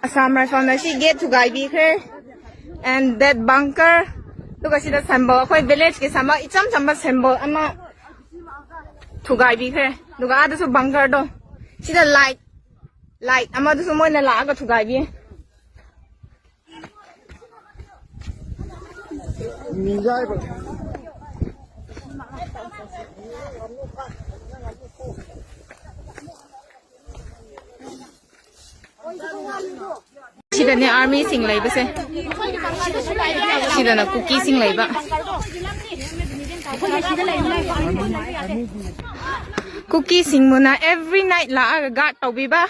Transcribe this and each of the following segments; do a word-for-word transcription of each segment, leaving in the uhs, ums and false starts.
Assam Rifle ꯅ ꯁꯤ gate ꯊꯨꯒꯥꯏꯕꯤꯈ꯭ꯔꯦ꯫ And that bunker, ꯑꯗꯨꯒ ꯁꯤꯗ symbol, ꯑꯩꯈꯣꯏ village ꯀꯤ symbol, ꯏꯆꯝ ꯆꯝꯕ symbol ꯑꯃ ꯊꯨꯒꯥꯏꯕꯤꯈ꯭ꯔꯦ꯫ ꯑꯗꯨꯒ ꯑꯥꯗꯁꯨ bunker ꯗꯣ, ꯁꯤꯗ light, light ꯑꯃꯗꯨꯁꯨ ꯃꯣꯏꯅ ꯂꯥꯛꯑꯒ ꯊꯨꯒꯥꯏꯕꯤ꯫ ꯁꯤꯗꯅꯦ army ꯁꯤꯡ ꯂꯩꯕꯁꯦ꯫ ꯁꯤꯗꯅ ꯀꯨꯀꯤꯁꯤꯡ ꯂꯩꯕ꯫ ꯀꯨꯀꯤꯁꯤꯡꯕꯨꯅ every night ꯂꯥꯛꯑꯒ guard ꯇꯧꯕꯤꯕ꯫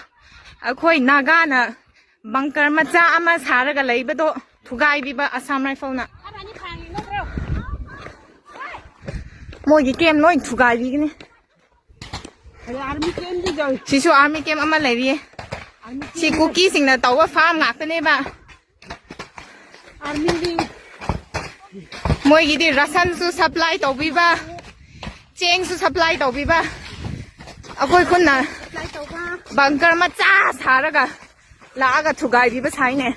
ꯑꯩꯈꯣꯏ ꯅꯥꯒꯥꯅ bunker ꯃꯆꯥ ꯑꯃ ꯁꯥꯔꯒ ꯂꯩꯕꯗꯣ ꯊꯨꯒꯥꯏꯕꯤꯕ Assam Rifle ꯅ꯫ ꯃꯣꯏꯒꯤ camp ꯂꯣꯏ ꯊꯨꯒꯥꯏꯕꯤꯒꯅꯤ꯫ Army camp ꯗꯤ ꯌꯧ-, ꯁꯤꯁꯨ army camp ꯑꯃ ꯂꯩꯔꯤꯌꯦ꯫ Army ꯁꯤ camp ꯀꯨꯀꯤꯁꯤꯡꯅ ꯇꯧꯕ farm ꯉꯥꯛꯇꯅꯦꯕ꯫ Army ꯗꯤ ꯃꯣꯏꯒꯤꯗꯤ ration ꯁꯨ supply ꯇꯧꯕꯤꯕ, ꯆꯦꯡꯁꯨ supply ꯇꯧꯕꯤꯕ꯫ ꯑꯩꯈꯣꯏ ꯈꯨꯟꯅ supply ꯇꯧꯕ꯫ Bunker ꯃꯆꯥ ꯁꯥꯔꯒ ꯂꯥꯛꯑꯒ ꯊꯨꯒꯥꯏꯕꯤꯕ ꯁꯥꯏꯅꯦ꯫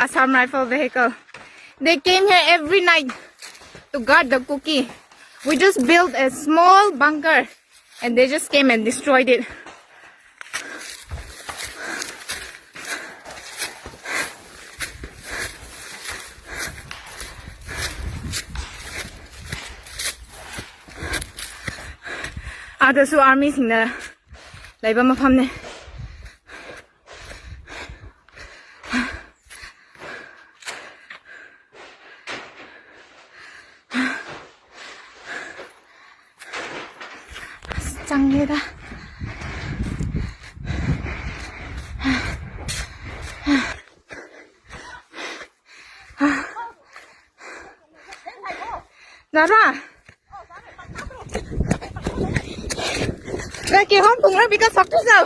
Assam Rifle vehicle. They came here every night to guard the Kuki. We just built a small bunker and they just came and destroyed it. ꯑꯥꯗꯁꯨ ꯑꯥꯔꯃꯤꯁꯤꯡꯅ ꯂꯩꯕ ꯃꯐꯝꯅꯦ꯫ ꯑꯁ, ꯆꯪꯉꯦꯗ꯫ ꯅꯔꯥ? ꯀꯩ ꯀꯩ ꯍꯣꯝ ꯄꯨꯡꯔ ꯕꯤꯀ ꯁꯛꯇꯨ ꯆꯥꯎ꯫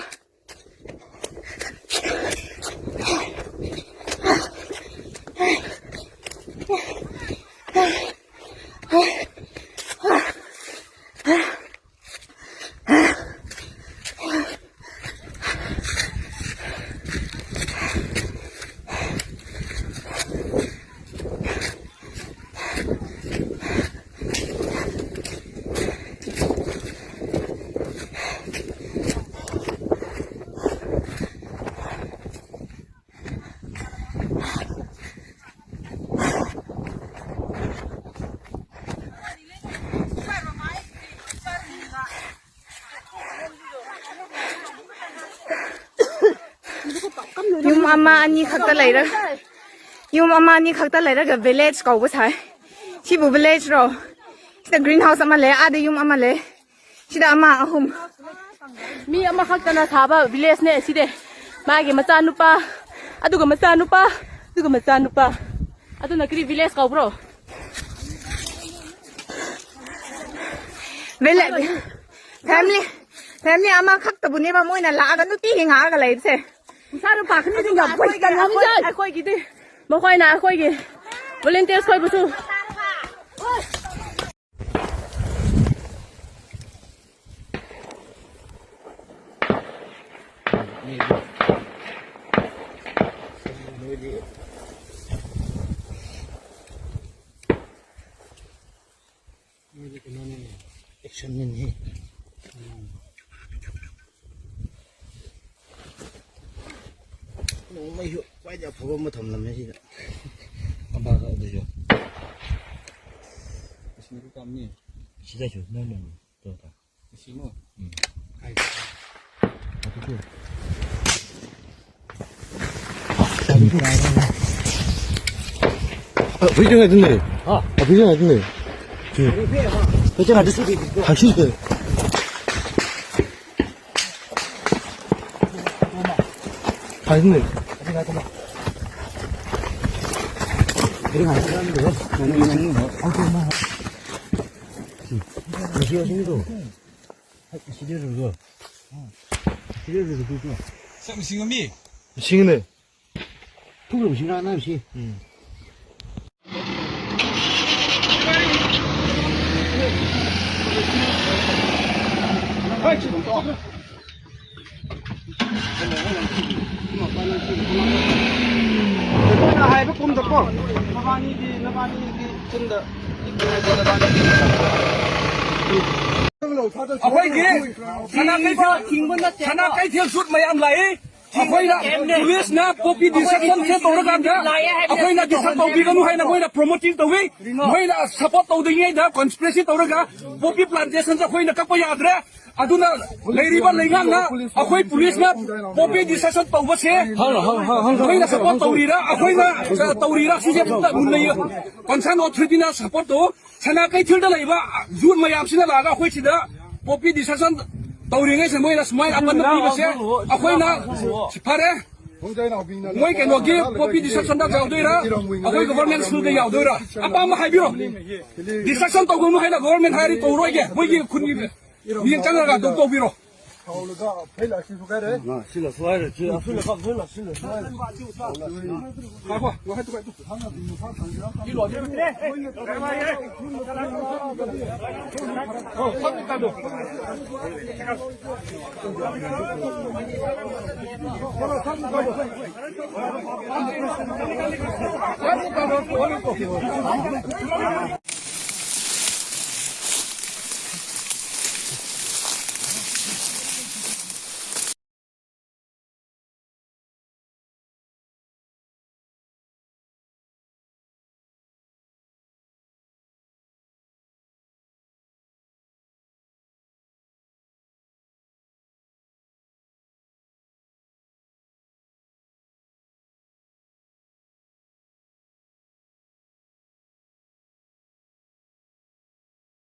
ꯌꯨꯝ ꯑꯃ ꯑꯅꯤ ꯈꯛꯇ ꯂꯩꯔ-, ꯌꯨꯝ ꯑꯃ ꯑꯅꯤ ꯈꯛꯇ ꯂꯩꯔꯒ village ꯀꯧꯕ ꯁꯥꯏ꯫ ꯁꯤꯕꯨ village ꯔꯣ? ꯁꯤꯗ green house ꯑꯃ ꯂꯩ, ꯑꯥꯗ ꯌꯨꯝ ꯑꯃ ꯂꯩ, ꯁꯤꯗ ꯑꯃ, ꯑꯍꯨꯝ꯫ ꯃꯤ ꯑꯃꯈꯛꯇꯅ ꯁꯥꯕ village ꯅꯦ ꯁꯤꯗꯤ꯫ ꯃꯥꯒꯤ ꯃꯆꯥꯅꯨꯄꯥ, ꯑꯗꯨꯒ ꯃꯆꯥꯅꯨꯄꯥ, ꯑꯗꯨꯒ ꯃꯆꯥꯅꯨꯄꯥ꯫ ꯑꯗꯨꯅ ꯀꯔꯤ village ꯀꯧꯕ꯭ꯔꯣ? Village, family, family ꯑꯃꯈꯛꯇꯕꯨꯅꯦꯕ ꯃꯣꯏꯅ ꯂꯥꯛꯑꯒ ꯅꯨꯡꯇꯤꯒꯤ ꯉꯥꯛꯑꯒ ꯂꯩꯕꯁꯦ꯫ ꯅꯨꯡꯁꯥ ꯅꯨꯡꯁꯥ ꯈꯟꯕꯁꯤꯡ ꯌꯥꯝ ꯑꯩꯈꯣꯏꯒꯤ, ꯑꯩꯈꯣꯏꯒꯤꯗꯤ, ꯃꯈꯣꯏꯅ ꯑꯩꯈꯣꯏꯒꯤ volunteers ꯈꯣꯏꯕꯨꯁꯨ꯫ ꯁꯟꯅꯤꯅꯦꯍꯦ꯫ ꯅꯣꯡꯃꯩꯁꯨ ꯈ꯭ꯋꯥꯏꯗꯒꯤ ꯑꯐꯕ ꯑꯃ ꯊꯝꯂꯝꯃꯦ ꯁꯤꯗ꯫ ꯑꯃꯒ ꯑꯗꯨꯁꯨ꯫ ꯀꯥꯝꯅꯤ꯫ ꯁꯤꯗꯁꯨ ꯅꯪ ꯅꯪ ꯇꯧ ꯇꯥ꯫ ꯁꯤꯃꯣ꯫ ꯎꯝ꯫ ꯍꯧꯖꯤꯛ ꯉꯥꯏꯗꯨꯅꯦ꯫ ꯍꯥ? ꯍꯧꯖꯤꯛ ꯉꯥꯏꯗꯨꯅꯦ꯫ ꯍꯧꯖꯤꯛ ꯉꯥꯏꯗꯨꯅꯦ꯫ ꯍꯥꯏꯁꯤꯜꯂꯦ꯫ ꯍꯥꯏꯗꯨꯅꯦ꯫ ꯁꯛ ꯃꯁꯤꯡ ꯑꯃꯤ꯫ ꯃꯁꯤꯡꯅꯦ꯫ ꯊꯨꯒ꯭ꯔꯕꯁꯤ ꯉꯥꯡꯅꯕꯁꯤ꯫ ꯎꯝ꯫ ꯑꯩꯈꯣꯏꯅ ꯍꯥꯏꯕ ꯀꯨꯝꯗꯀꯣ, ꯅꯕꯥꯅꯤꯗꯤ, ꯅꯕꯥꯅꯤꯗꯤ ꯆꯤꯟꯗ ꯑꯩꯈꯣꯏꯒꯤ ꯁꯅꯥ ꯀꯩꯊꯦꯜ, ꯁꯅꯥ ꯀꯩꯊꯦꯜ ꯁꯨꯠ ꯃꯌꯥꯝ ꯂꯥꯛꯏ꯫ ꯑꯩꯈꯣꯏꯅ ꯄꯨꯂꯤꯁꯅ ꯄꯣꯄꯤ ꯗꯤꯁꯇ꯭ꯔꯛꯁꯟꯁꯦ ꯇꯧꯔꯀꯥꯟꯗ ꯑꯩꯈꯣꯏꯅ ꯗꯤꯁꯇ꯭ꯔꯛ ꯇꯧꯕꯤꯒꯅꯨ ꯍꯥꯏꯅ ꯃꯣꯏꯅ ꯄ꯭ꯔꯣꯃꯣꯇꯤꯡ ꯇꯧꯏ꯫ ꯃꯣꯏꯅ ꯁꯄꯣꯔꯠ ꯇꯧꯗ꯭ꯔꯤꯉꯩꯗ ꯀꯣꯟꯁꯄꯤꯔꯦꯁꯤ ꯇꯧꯔꯒ ꯄꯣꯄꯤ ꯄ꯭ꯂꯥꯟꯇꯦꯁꯟꯁꯦ ꯑꯩꯈꯣꯏꯅ ꯀꯛꯄ ꯌꯥꯗ꯭ꯔꯦ꯫ ꯑꯗꯨꯅ ꯂꯩꯔꯤꯕ ꯂꯩꯉꯥꯛꯅ ꯑꯩꯈꯣꯏ ꯄꯨꯂꯤꯁꯅ ꯄꯣꯄꯤ ꯗꯤꯁꯇ꯭ꯔꯛꯁꯟ ꯇꯧꯕꯁꯦ ꯃꯣꯏꯅ ꯁꯄꯣꯔꯠ ꯇꯧꯔꯤꯔꯥ, ꯑꯩꯈꯣꯏꯅ ꯇꯧꯔꯤꯔꯥ, ꯁꯤꯁꯦ ꯑꯝꯇ ꯃꯨꯟꯅ ꯌꯦꯡ-, ꯀꯟꯁꯔꯟ ꯑꯣꯊꯣꯔꯤꯇꯤꯅ ꯁꯄꯣꯔꯠ ꯇꯧ꯫ ꯁꯅꯥ ꯀꯩꯊꯦꯜꯗ ꯂꯩꯕ ꯌꯨꯠ ꯃꯌꯥꯝꯁꯤꯅ ꯂꯥꯛꯑꯒ ꯑꯩꯈꯣꯏ ꯁꯤꯗ ꯄꯣꯄꯤ ꯗꯤꯁꯀꯁꯟ ꯇꯧꯔꯤꯉꯩꯁꯤꯗ ꯃꯣꯏꯅ ꯁꯨꯃꯥꯏꯅ ꯑꯄꯟꯕ ꯄꯤꯕꯁꯦ ꯑꯩꯈꯣꯏꯅ ꯐꯔꯦ꯫ ꯃꯣꯏ ꯀꯩꯅꯣꯒꯤ ꯄꯣꯄꯤ ꯗꯤꯁꯀꯁꯟꯗ ꯌꯥꯎꯗꯣꯏꯔꯥ, ꯑꯩꯈꯣꯏ ꯒꯣꯚꯔꯟꯃꯦꯟ ꯁ꯭ꯀꯨꯜꯗ ꯌꯥꯎꯗꯣꯏꯔꯥ? ꯑꯄꯥꯝꯕ ꯍꯥꯏꯕꯤꯔꯣ꯫ ꯗꯤꯁꯀꯁꯟ ꯇꯧꯒꯅꯨ ꯍꯥꯏꯅ ꯒꯣꯚꯔꯟꯃꯦꯟ ꯍꯥꯏꯔꯗꯤ ꯇꯧꯔꯣꯏꯒꯦ, ꯃꯣꯏꯒꯤ ꯈꯨꯟꯒꯤ ꯃꯤꯌꯦꯡ ꯆꯪꯉꯒ ꯑꯗꯨꯝ ꯇꯧꯕꯤꯔꯣ꯫ ꯉꯥꯏꯈꯣ, ꯉꯥꯏꯈꯣ, ꯉꯥꯏꯈꯣ꯫